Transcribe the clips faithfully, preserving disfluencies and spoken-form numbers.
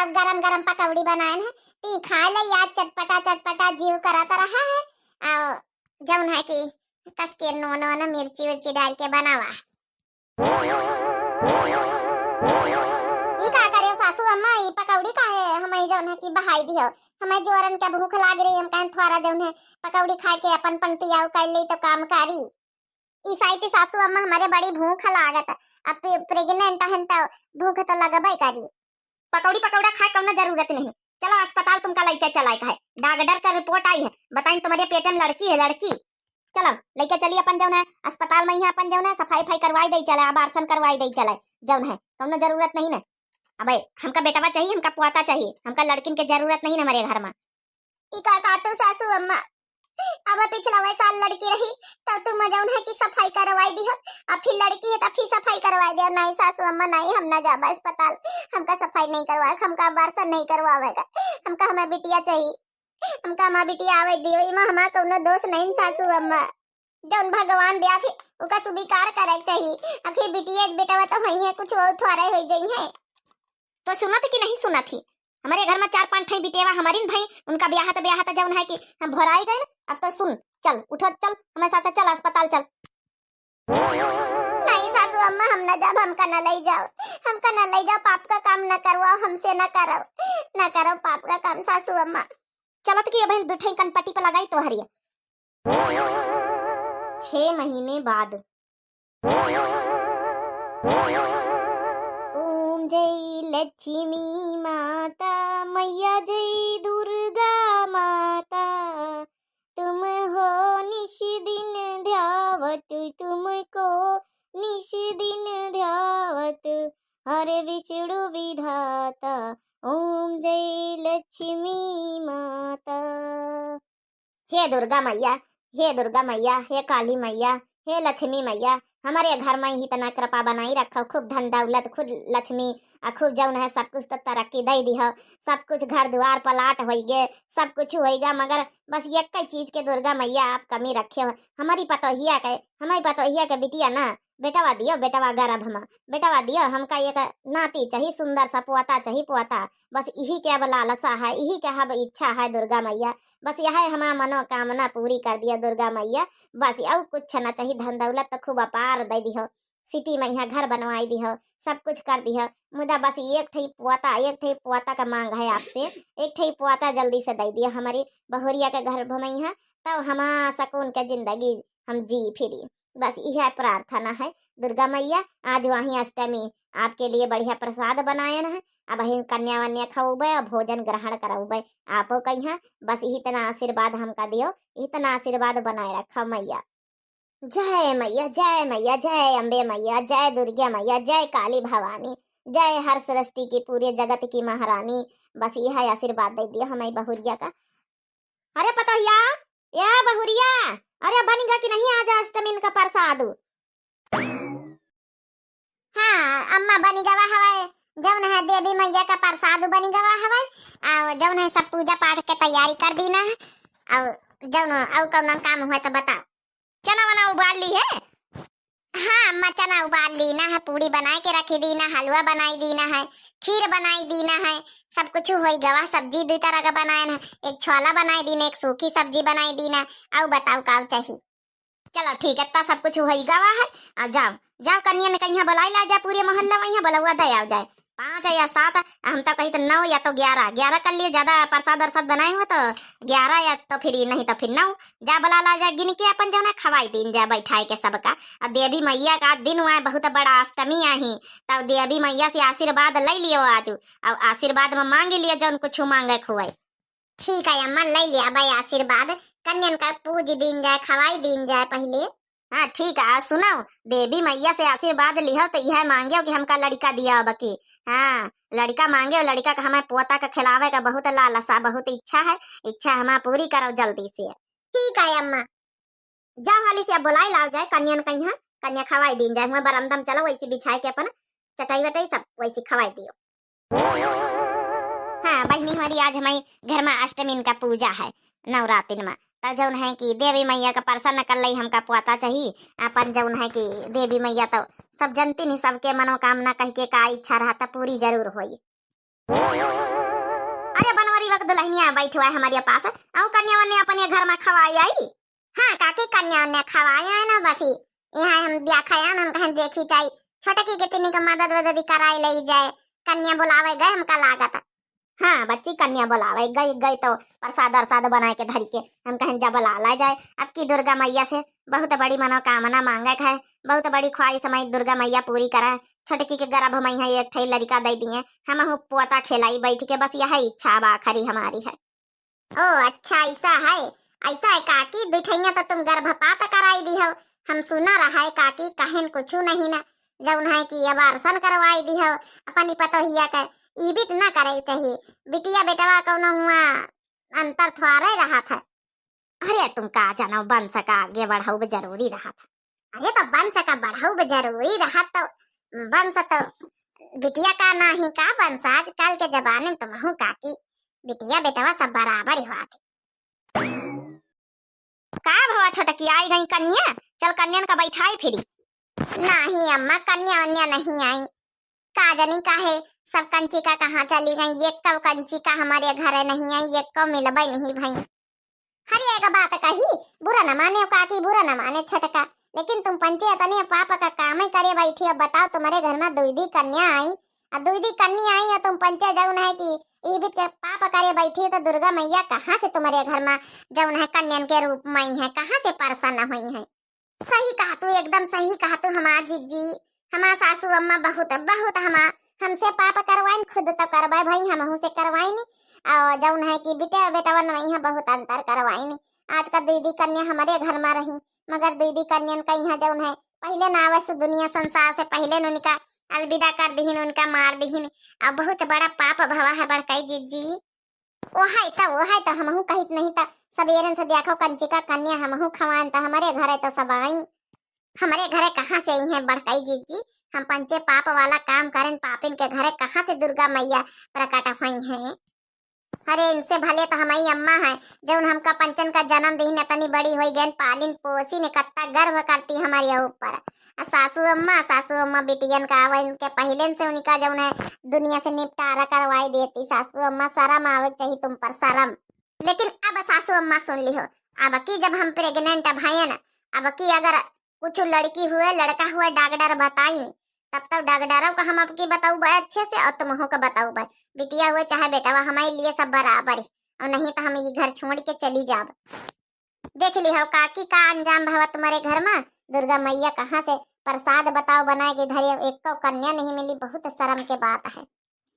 अब गरम गरम पकौड़ी बनाएन है, ती खाइ ले, आज चटपटा चटपटा जीव करत रहा है। और जौन है कि कस के नून वून मिर्ची उर्ची डाल के बनावा। ई का करे सासू अम्मा, ई पकौड़ी काहे हमई जौन है कि बहाई दिहो? हमई जोरन के भूख लाग रही, हम कहेन थोड़ा जौन है पकौड़ी खाइ के अपन पन पियाऊ कर ली तो काम करी। ई साइती सासू अम्मा, हमरे बड़ी भूख लागत, अब प्रे-, प्रेग्नेंट हन तो भूख तो लगबे करी। पकौड़ी पकौड़ा खाए कौनो जरूरत नहीं। चलो अस्पताल तुमका लइके चलाए का है, डॉक्टर का रिपोर्ट आई है, बताइन तुम्हरे पेट में लड़की है, लड़की। चलो लइके चली अपन जौन है अस्पताल में, यहाँ अपन जौन है सफाई फाई करवाई दे चले, अबार्शन करवाई दे चले, जौन है कौनो जरूरत नहीं ना। अबे हमका बेटवा चाहिए, हमका पोता चाहिए, हमका लड़किन के जरूरत नहीं ना हमरे घर में। ई का कहतू सासू अम्मा? अब पिछला वही साल लड़की रही, तब तुम जौन है कि सफाई करवाई दिहो, अब फिर लड़की है, तब फिर सफाई करवाई दिहो। नहीं सासू अम्मा, नहीं, हम ना जाबा अस्पताल, हमका सफाई नहीं करवाए, हमका अबार्शन नहीं करवावेगा, हमका हमार बिटिया चाहिए, हमका हमार बिटिया आवे दियो। इमा हमार कौनो दोष नहीं सासू अम्मा, जौन भगवान दिया थे, ओका स्वीकार करे के चाहिए। आखिर बिटिया बेटवा तो वही है, कुछ वो थोड़े हो गई है। तो सुनत कि नहीं सुनत ही? हमरे घर में चार पांच ठई बिटेवा हमरिन भई, उनका ब्याहत ब्याहत जौन है कि हम भराई गए ना। अब तो सुन, चल, उठो, चल, हमारे साथ चल, अस्पताल चल। नहीं सासू अम्मा, हम न जाब, हमका न लई जाओ, हमका न लई जाओ, पाप का काम न करवाओ, हमसे न करो, न करो पाप का काम सासू अम्मा। चलत कि अबहिन दू ठई कनपट्टी पे लगाई तोहरिया। छह महीने बाद। ओम जय लक्ष्मी माता, मैया जय दुर्गा माता, तुम हो निश दिन ध्यावत, तुमको निश दिन ध्यावत, हर विष्णु विधाता, ओम जय लक्ष्मी माता। हे दुर्गा मैया, हे दुर्गा मैया, हे काली मैया, हे लक्ष्मी मैया, हमरे घर में ही इतना कृपा बनाई रखो, खूब धन दौलत, खूब लक्ष्मी, आ खूब जौन है सब कुछ तो तरक्की दे दिहो, सब कुछ घर द्वार प्लाट होइगे, सब कुछ होइगा, मगर बस एक ही चीज के दुर्गा मैया आप कमी रखे हो, हमारी पतोहिया के, हमारी पतोहिया के बिटिया ना, बेटवा दियो, बेटवा गर्भ में, बेटवा दियो, हमका एक नाती चाही, सुंदर सा पोता चाही, पोता, बस इही के अब लालसा है, इही के अब इच्छा है दुर्गा मैया, बस यह हमार मनोकामना पूरी कर दिया दुर्गा मैया, बस और कुछ ना चाही, धन दौलत तो खूब अपार दे दिहो, सिटी में यहाँ घर बनवाई दिहो, सब कुछ कर दिहो, मुदा बस एक ठई पोता, एक ठई पोता का मांग है आपसे, एक ठई पोता जल्दी से दे दियो हमारी बहुरिया के गर्भ में यहाँ, तब हमार सुकून के जिंदगी हम जी फिरी। बस यह प्रार्थना है दुर्गा मैया। आज वहीं अष्टमी आपके लिए बढ़िया प्रसाद बनायन है, अबहिन कन्या वन्या खौबे और भोजन ग्रहण करौबे आपो कहिया। बस इतना आशीर्वाद हमका दियो, इतना आशीर्वाद बनाए रखो मैया। जय मैया, जय मैया, जय अम्बे मैया, जय दुर्गा मैया, जय काली भवानी, जय हर सृष्टि की, पूरे जगत की महारानी। बस यह आशीर्वाद दे दियो हमारी बहुरिया का। अरे पतोहिया, ए बहुरिया, अरे बनी गा कि नहीं आज अष्टमी का प्रसाद? हाँ अम्मा, बनी गवा हवे, जौन है देवी मैया का प्रसाद बनी गवा हवे, और जौन है सब पूजा पाठ के तैयारी कर दीना है, और जौन और कौन काम हुआ तो बताओ। चना वना उबाल ली है? हाँ अम्मा, चना उबाल लीना है, पूड़ी बनाए के रखी दीना, हलवा बनाई दीना है, खीर बनाई दीना है, सब कुछ होई गवा। सब्जी दू तरह का बनाए ना, एक छोला बनाई दीना, एक सूखी सब्जी बनाई दीना। और बताओ का चाही? चलो ठीक है, इतना सब कुछ होई गवा है। आ जाओ, जाओ कन्या ने कहीं बुलाई ला जा, पूरे मोहल्ला में यहाँ बुलवा दे आओ जाए। पाँच या सात, हम तो कही तो नौ या तो ग्यारह, ग्यारह कर लिए, ज्यादा प्रसाद अरसाद बनाए हुए तो ग्यारह या तो फिर नहीं तो फिर नौ। जा बुला ला जा गिन के, अपन जौन है खवाई दीन जा बैठाए के सबका। और देवी मैया का दिन हुआ है, बहुत बड़ा अष्टमी आही, तब देवी मैया से आशीर्वाद ले लियो आजू, और आशीर्वाद में मांग लियो जौन कुछ मांगे खुआई। ठीक है अम्मा, ले लिया भाई आशीर्वाद। कन्यन का पूज दीन जाए, खवाई दीन जाए पहले। हाँ ठीक है, आ सुनो, देवी मैया से आशीर्वाद लिहो तो यह मांगे कि हमका लड़का दिया अब की। हाँ, लड़का मांगे, लड़का का हमारे पोता का खिलावे का बहुत लालसा, बहुत इच्छा है, इच्छा हमार पूरी करो जल्दी से। ठीक है अम्मा। जाओ हाली से अब बुलाई लाओ जाए कन्या न कहीं, कन्या खवाई दीन जाए, हुआ बरंदा में चलो वैसे बिछाए के अपन चटाई वटाई सब वैसे खवाई दियो। हाँ बहिनी हमारी, आज हमारे घर में अष्टमी का पूजा है, नवरात्रि में, तो जौन है कि देवी मैया का प्रसन्न कर लई, हमका पोता चाहिए अपन, जौन है कि देवी मैया तो सब जनती नहीं, सबके मनोकामना कह के का इच्छा रहता पूरी जरूर होई। हाँ, बैठो है हमारे पास। अउ कन्या वन्या अपने घर मा खवाई आई? हाँ काकी, कन्या वन्या खवाई आई ना, बस ही यहाँ हम देखा आयन, हम कहेन देखी जाई, छोटकी के तनिक मदद वदद कराई लई जाए। कन्या बुलावे गए हमका लागत। हाँ बच्ची, कन्या बुलावे गई, गई तो प्रसाद अरसाद बनाए के धरी के हम कहेन जा बुला ला जाए। अब की दुर्गा मैया से बहुत बड़ी मनोकामना मांगे के है, बहुत बड़ी ख्वाहिश हमारी दुर्गा मैया पूरी करा। छोटकी के गर्भ में है एक ठे लड़का दे दिए, हमहू पोता खेलाई बैठ के, बस यह इच्छा अब आखिरी हमारी है। ओ अच्छा, ऐसा है, ऐसा है काकी, दुठैया तो तुम गर्भपात कराई दी हो। हम सुना रहा है काकी, कहेन कुछ नहीं ना, जौन है कि abortion करवाई दी हो अपनी पतोहिया के। ई भी तो ना करे के चाहिए, बिटिया बेटवा कौनो हुआ अंतर थोड़े रहा था। अरे तुम का जानो, वंश का आगे बढ़ाउब जरूरी रहा था। अरे तो वंश का बढ़ाउब जरूरी रहा तो वंश तो बिटिया का नाही का वंश, आजकल के जमाने में तो महू काकी बिटिया बेटवा सब बराबर ही हुआ थे। का भवा छोटकी, आई गई कन्या? चल कन्यन का बैठाई फिरी। नाही अम्मा, कन्या वन्या नहीं आई। का जानी काहे सब कंचिका कहाँ चली गई, एक कौ कंचिका हमारे घरे नहीं आई, एक कौ मिलबे नहीं भई। हर एक बात कही, बुरा न माने काकी, बुरा न माने छोटका, लेकिन तुम पंचे इतने पाप का काम ही करे बैठी। अब बताओ, तुम्हारे घर में दुई दी कन्या आई, और दुई दी कन्या आई, और तुम पंचे जौन है कि ई बीत के पाप करे बैठी, तो दुर्गा मैया कहाँ से तुम्हारे घर में जौन है कन्यन के रूप में आई है, कहाँ से प्रसन्न हुई है? सही कहा तू, एकदम सही कहा तू हमार जिज्जी, हमार सासू अम्मा बहुत, बहुत हमार, हमसे पाप करवाइन, खुद तो करवाए भाई, हमहू से करवाइन। और जौन है कि बेटा बेटवन में यहाँ बहुत अंतर करवाइन। आज का दीदी कन्या हमारे घर में रही, मगर दीदी कन्यन का यहाँ जौन है पहले ना आवे से दुनिया संसार से पहले न उनका अलविदा कर दिहिन, उनका मार दिहिन। और बहुत बड़ा पाप भवा है बड़काई जिज्जी। ओहे त, ओहे त, हमहू कहित नहीं त, सबेरन से देखो कंचिका कन्या हमहू खवान त हमरे घरे त सब आई। हमरे घरे कहाँ से आई हैं बड़काई जिज्जी? हम पंचे पाप वाला काम करेन, पापिन के घरे कहाँ से दुर्गा मैया प्रकट हुई हैं? अरे इनसे भले त हमई अम्मा हैं, जौन हमका पंचन का जन्म दीन, इतनी बड़ी होई गैन, पालिन पोसिन, कत्ता गर्व करती हमारे ऊपर। आ सासू अम्मा, सासू अम्मा बिटियन का आवे, इनके पहिलेन से उनका जौन है दुनिया से निपटारा करवाई देती। सासू अम्मा, शर्म आवे के चाही तुम पर, शर्म। लेकिन अब सासू अम्मा सुन लिहो, अब की जब हम pregnant भयन, अब की अगर कुछ लड़की हुए, लड़का हुए, डॉक्टर बताई, तब तो डॉक्टरों का हम अब की बताऊबे अच्छे से और तुमहू का बताऊबे। बिटिया हुए चाहे बेटवा, हमारे लिए सब बराबर है, और नहीं तो हम ये घर छोड़ के चली जाब। देख लिहो काकी, का अंजाम भवा तुम्हारे घर में। दुर्गा मैया कहाँ से प्रसाद बताओ बनाए के धरे, एको कन्या नहीं मिली, बहुत शर्म के बात है।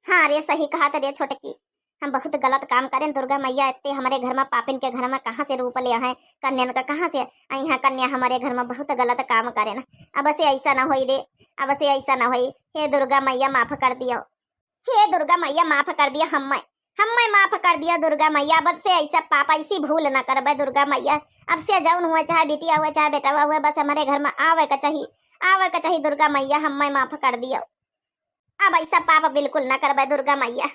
हाँ रे, सही कहा रे छोटकी, हम बहुत गलत काम करेन। दुर्गा मैया इतने हमारे घर में पापिन के घर में कहाँ से रूप ले आए, कन्यन का कहाँ से आई हैं कन्या हमारे घर में, बहुत गलत काम करेन। अब से ऐसा ना होई रे, अब से ऐसा ना होई। हे दुर्गा मैया माफ कर दियो। हे दुर्गा मैया, माफ कर दिया हम्मे, हम्मे माफ कर दिया दुर्गा मैया। अब से ऐसा पाप, ऐसी भूल न करबे दुर्गा मैया। अब से जौन हुए, चाहे बिटिया हुए, चाहे बेटवा हुए, बस हमारे घर में आवे का चाही, आवे का चाही दुर्गा मैया, हम्मे माफ कर दिया। अब ऐसा पाप बिल्कुल न करबे दुर्गा मैया।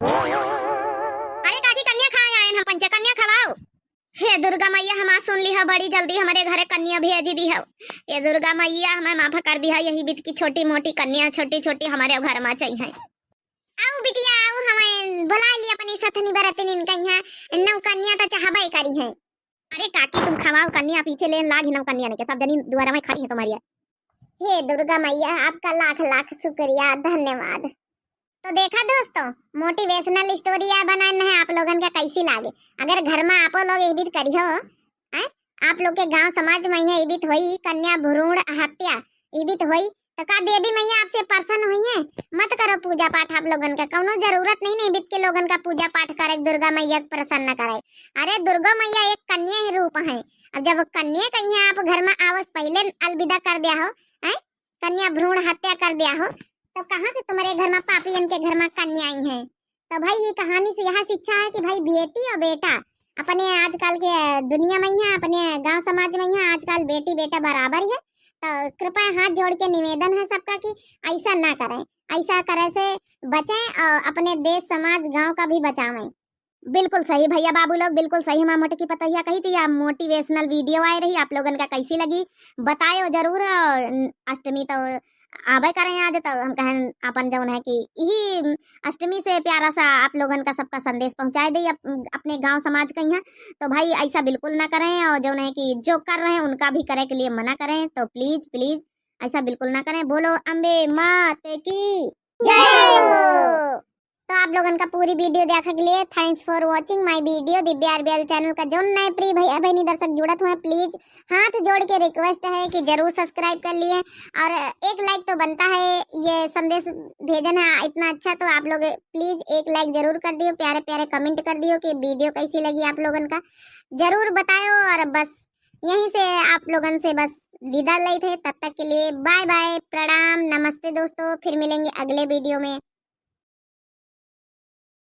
अरे काकी, कन्या खाए आयन हम, पंचे कन्या खवाओ। हे दुर्गा मैया, हमार सुन लिहा, बड़ी जल्दी हमारे घरे कन्या भेज दिहो। हे दुर्गा मैया, हमें माफ कर दिहा, यही बीत की छोटी मोटी कन्या, छोटी छोटी हमारे घर में चाहिए। आओ बिटिया, आओ, हमें बुला ली अपनी सथनी बरतनिन कहिया, नौ कन्या तो चाहबे करी है। अरे काकी, तुम खवाओ कन्या, पीछे लेन लाग ही नौ कन्या ने के, सब जनी दुआरा में खड़ी है तुम्हारी। हे दुर्गा मैया, आपका लाख लाख शुक्रिया, धन्यवाद। तो देखा दोस्तों, motivational story या बनाए न है आप लोगन का कैसी लागे। अगर घर में आपो लोग इबित करियो, हैं, आप लोग के गांव समाज में यह इबित होई कन्या भ्रूण हत्या, इबित होई, तो का देवी मैया आपसे प्रसन्न हुई है? मत करो पूजा पाठ आप लोगन का, कौनो जरूरत नहीं, नहीं इबित के लोगन का पूजा पाठ करे, दुर्गा मैया के प्रसन्न करे। अरे दुर्गा मैया एक कन्या ही रूप है। अब जब कन्या कहीं आप घर में आवस पहले अलविदा कर दिया हो, हैं, कन्या भ्रूण हत्या कर दिया हो, तो कहाँ से तुम्हारे घर में पापियन के घर में कन्या आई है? तो भाई, ये कहानी से यह शिक्षा है कि भाई, बेटी और बेटा अपने आजकल के दुनिया में यहाँ, अपने गांव समाज में यहाँ आजकल बेटी बेटा बराबर है। तो कृपया हाथ जोड़ के निवेदन है सबका कि ऐसा ना करें, ऐसा करे से बचें और अपने देश समाज गांव का भी बचावें। बिल्कुल सही भैया बाबू लोग, बिल्कुल सही। हमार मोटकी पतोहिया कही थी, या motivational video आए रही, आप लोगन का कैसी लगी बतायो जरूर। और अष्टमी तो आवे करें आज, तो हम कहें अपन जौन है कि यही अष्टमी से प्यारा सा आप लोगन का सबका संदेश पहुँचाए दे अप-, अपने गाँव समाज का यहाँ। तो भाई ऐसा बिल्कुल ना करें, और जौन है कि जो कर रहे हैं उनका भी करे के लिए मना करें। तो please, please ऐसा बिल्कुल ना करें। बोलो अम्बे मात की जय हो। तो आप लोगन का पूरी video देखे के लिए thanks for watching my video दिव्या आरबीएल channel का। जौन नए प्रिय भैया बहनी दर्शक जुड़त हुए, please हाथ जोड़ के request है कि जरूर subscribe कर लिए और एक like तो बनता है। ये संदेश भेजन है इतना अच्छा, तो आप लोग please एक like जरूर कर दियो, प्यारे प्यारे comment कर दियो कि video कैसी लगी आप लोगन का, जरूर बतायो। और बस यहीं से आप लोगन से बस विदा लेते हैं, तब तक के लिए bye bye, प्रणाम, नमस्ते दोस्तों, फिर मिलेंगे अगले video में।